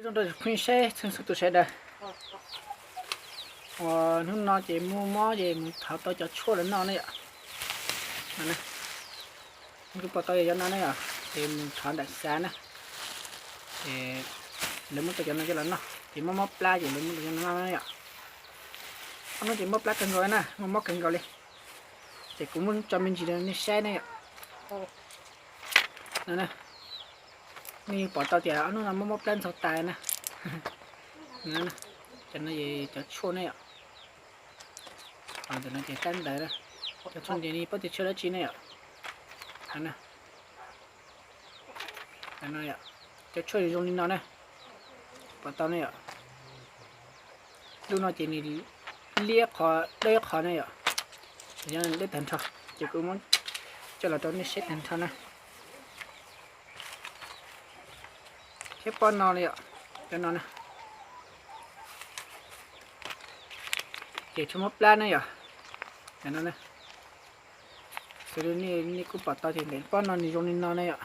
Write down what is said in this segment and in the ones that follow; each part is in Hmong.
Zoo rau phooj ywg txhua txhua tus sawv daws. Uas hnub no ces muaj mob ces mus thov tau cov tshuaj los noj na yom. Kuv pom tau yog cov no na yom, ces mus thov ntawm xav na. Ces lawv muab tau cov no coj los noj, ces mob mob plab ces lawv muab tau cov no noj na yom. Ob hnub ces mob plab kawg nkaus na, mob mob kawg nkaus li. Ces kuv muab tso me ntsis rau nej saib na yom. Nej pom tau tias ob hnub no mob mob plab ntxhov tas na. Cov no cov tshuaj na yom. Ntawm no ces tab ntawd, cov tshuaj ntawd nej paub tias tshuaj dab tsi ne yom. Cov tshuaj zoo li no na, pom tau ne yom. Lub no ces nws liab qhov dawb qhov na yom, liab tag nrho. Ces kuv muab coj los rau nej saib tag nrho na. Thiab pob no li yom, cov no na, ces tshuaj mob plab na yom. Cov no na, xws li nej kuj pom tau tias ntawm pob no nws zoo li no na yom.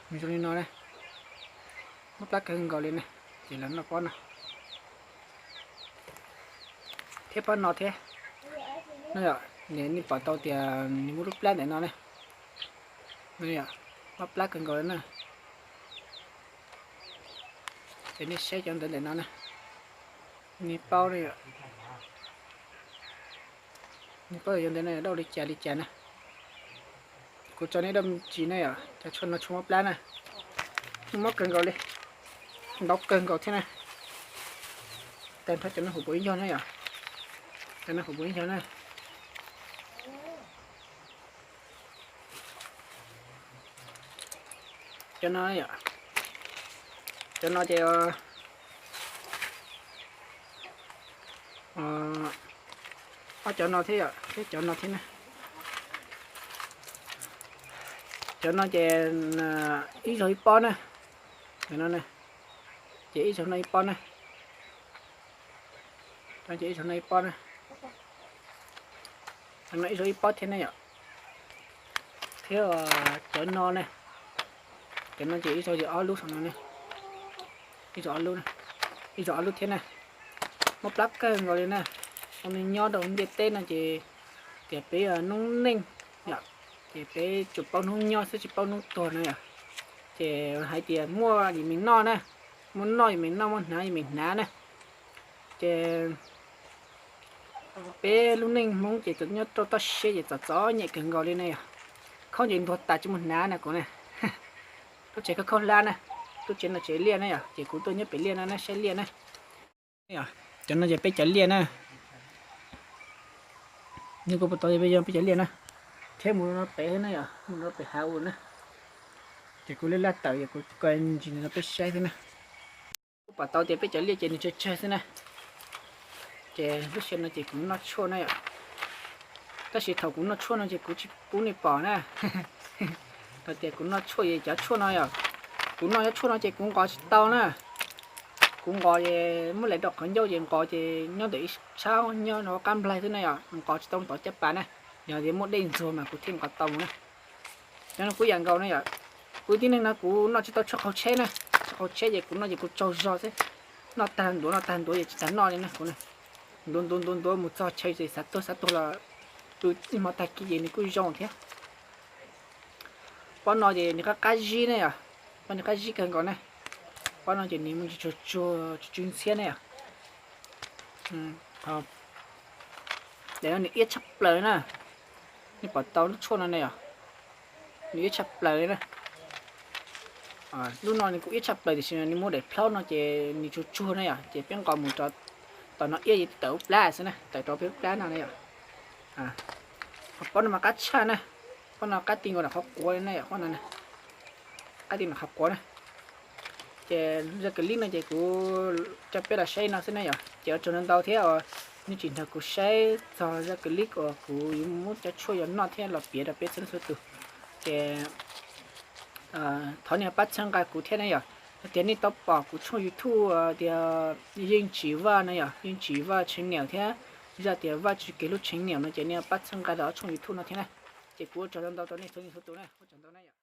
Nws zoo li no na, mob plab kawg nkaus li na, ces los noj pob no. Thiab pob no thiab, nej pom tau tias nws muaj lub plab ntawm no na, mob plab kawg nkaus li na. Ces nej saib cov ntawd ntawm no na, nej paub, nej paub yog ntawd no yog dab li cas li cas na. Kuv tso nej dab tsi na yom, cov tshuaj no tshuaj mob plab na, mob kawg nkaus li, ntau kawg nkaus thiab na. Tag nrho cov no huv puav ib yog na yom, cov no huv puav ib yog na. Cov no, cov no ces ob cov no thiab yom, thiab cov no thiab na. Cov no ces ib zaug ib pob na. Ces ib zaug no ib pob na. Ces ib zaug no ib pob na. Cov no ib zaug ib pob thiab ne yom. Thiab cov no ne, cov no ces ib zaug ces ob lub saum no ne, ib zaug ob lub, ib zaug ob lub thiab na. Mob plab kawg nkaus li na. Ua neej nyob rau ntiaj teb no ces tias peb noob neej yom, ces peb tsuas paub hnub nyob xwb tsis paub hnub tuag na yom. Ces hais tias muaj yim meem noj na, muaj noj yim meem noj, muaj hnav yim meem hnav na. Ces peb lub neej Hmoob ces nyob rau toj siab ces txom txom nyem kawg nkaus li na yom. Khaub ncaws ntuag tas tsis muaj hnav na kuv na. Lub tsev khaub khaub hlab na, lub tsev no tsev liaj na yom, ces kuv tuaj nyob pem liaj no na, saib liaj na. Cov no ces peb cov liaj na. Nej kuj pom tau peb yog peb cov liaj na, thiab mus rau pem xwb na yom, mus rau pem hav ua na. Ces kuv laj laj tawm es kuv koj ntsis rau peb saib xwb na. Kuv pom tau tias peb cov liaj ces nws tsawg tsawg xwb na. Ces lub sij hawm no ces kuv noj tshuaj na yom. Tab sis thaum kuv noj tshuaj no ces kuv tsis pub nej pom na. Thaum tias kuv noj tshuaj es cov tshuaj no yom, kuv noj cov tshuaj no ces kuv nqos tsis tau na. Kuv nqos es muab lem rau qhov ncauj ces nqos ces nyob ntawm ib sab nyob rau qab nplaig xwb na yom, nqos tsis tau tov caj pas na. Yog tias muaj dej ntxuag mas kuv thiaj nqos tau mus na. Cov no kuj yam nkaus na yom. Kuv tib neeg no kuv noj tsis tau tshuaj qaug tsheb na. Tshuaj qaug tsheb ces kuv noj ces kuv tsaug zog xwb. Noj tag ntuav noj tag ntuav ces tsis tas noj li na kuv. Ntuav ntuav ntuav ntuav mus txog chaw ces xav tuag xav tuag los pw ib hmo tag kis ces nws kuj zoo thiab. Pob no ces nws qab qab zib na yom. Pob nws qab zib kawg nkaus na. Pob no ces nws muaj ntsis tsuag tsuag tsw tsw ntxhiab na yom. Nws iab tshaj plaws na. Nej pom tau lub tshuaj no na yom, nws iab tshaj plaws li na. Lub no nws kuj iab tshaj plaws tiam sis nws muaj daim plhaub no ces nws tsuag tsuag na yom, ces peb nqos mus rau tom no iab ces tawm lub plab xwb na, tawm rau peb lub plab no na yom. Pob no mas qab tshaj na, pob no qab ti nkaus nram qhov quav li na yom, pob no qab ti nram qhov quav na. Ces zaj clip no ces kuv coj peb los saib no xwb na yom, ces ua tsaug ntau ntau thiab uas nej tseem nrog kuv saib txog zaj clip uas kuv yuav muab cov tshuaj yuav noj thiab los piav rau peb txhua leej txhua tus. Ces thov nej pab txhawb nqa kuv thiab na yom. Yog tias nej tau pom kuv tshooj YouTube tias Yeej Tsis Vaj na yom, Yeej Tsis Vaj channel thiab zaj tias Vaj Tswv Kev Hlub channel no ces nej pab txhawb nqa rau ob tshooj YouTube no thiab na. Ces kuv ua tsaug ntau ntau rau nej txhua leej txhua tus na, ua tsaug ntau na yom.